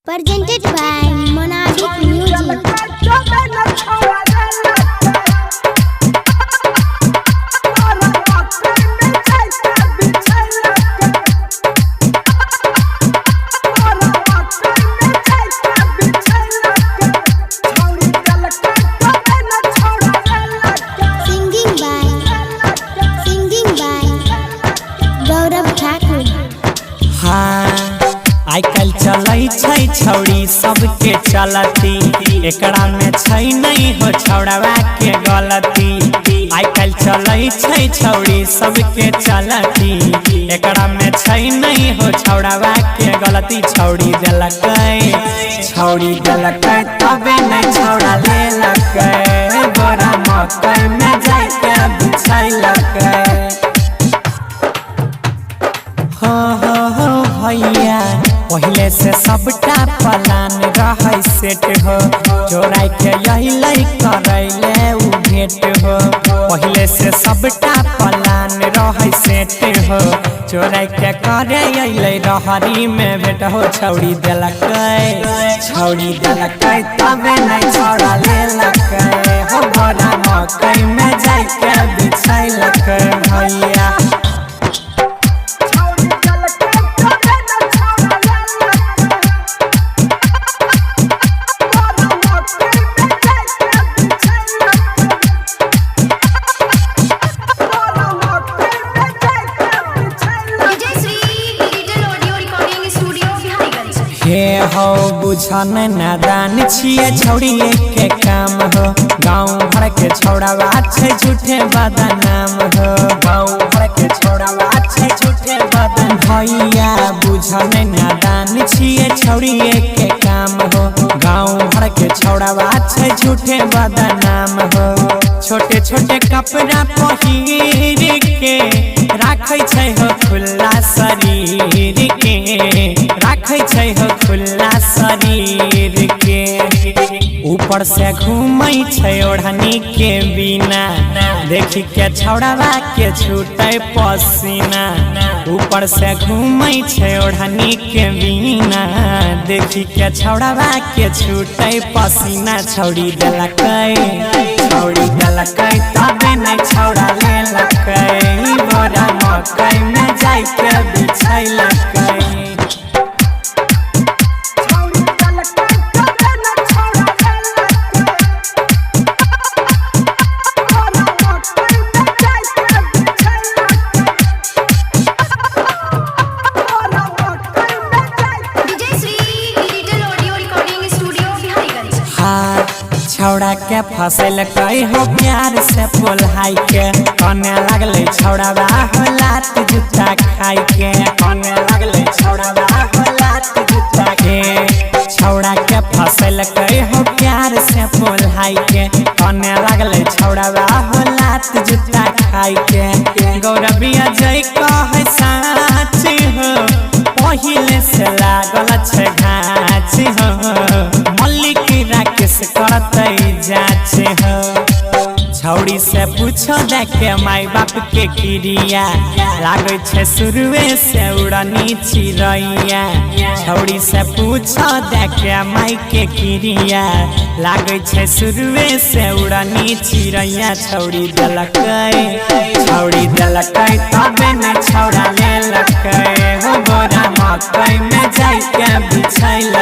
Presented by Monadic Music. Singing by Singing by Gaurav Thakur. हाँ, आइ काल्हि चलै छै छौड़ी सबके चलती, एकरा में छै नहीं हो छौड़वा के गलती। आइ काल्हि चलै छै छौड़ी सबके चलती, एकरा में छै नहीं हो छौड़वा के गलती। छौड़ी देलकै, छौड़ी देलकै तबे नहीं छौड़ा लेलकै, बोरा मकई में जाइके बिछैलकै। हो हो हो भैया, पहले से सबटा प्लान रहै सेट हो, चोराई के अइलै करैले उ भेट हो। पहले से सबटा प्लान रहै सेट हो, चोराई के करे अइलै रहरी में भेट हो। छौड़ी देलकै, छौड़ी देलकै तबे नहीं छौड़ा लेलकै, हो बोरा मकई में जाइके बिछैलकै भैया। Vijay Shri digital audio recording studio Bihariganj. हे हो बुझन नादान छिए छौड़िए के काम हो, गाँव भर के छौड़ावा छै झूठे बदनाम हो। गाँव भर के छौड़ावा छै झूठे बदन। भैया बुझन नादान छिए छौड़िए के काम हो, गाँव भर के छौड़ावा छै झूठे बदनाम हो। छोटे छोटे कपड़ा पहिर के राखै छै हो खुला शरीर के, राखै छै हो खुला शरीर के। ऊपर से घूमै छै ओढ़नी के बिना, देखी के छौड़ावा के छूटे पसीना। ऊपर से घूमै छै ओढ़नी के बिना, देखी के छौड़ावा के छूटे पसीना। छौड़ी देलकै, छौड़ी देलकै तबे नहीं छौड़ा लेलकै, बोरा मकई में जाइके बिछैलकै। Vijay Shri digital audio recording studio Bihariganj. हाँ, छौड़ा के फसल कई हो प्यार से पोल्हाई के, कने लगले छौड़ावा हो लात जूता खाई के। कने लगले छौड़ावा हो लात जूता के। छौड़ा के फसल कई हो प्यार से पोल्हाई के, कने लगले छौड़ावा हो लात जूता खाई के। गौरविया जय कहे साच हो, पहिले से लागल छै घाच हो, मल्लिक राकेश करतै जाच हो। छौड़ी से पूछो देखे माय बाप के क्रिया, लागै छै शुरुए से उड़नी चिड़ैया। छौड़ी से पूछो देखे माय के क्रिया, लागै छै शुरुए से उड़नी चिड़ैया। छौड़ी देलकै, छौड़ी देलकै तबे नहीं छौड़ा लेलकै, हो बोरा मकई में जाइके बिछैलकै।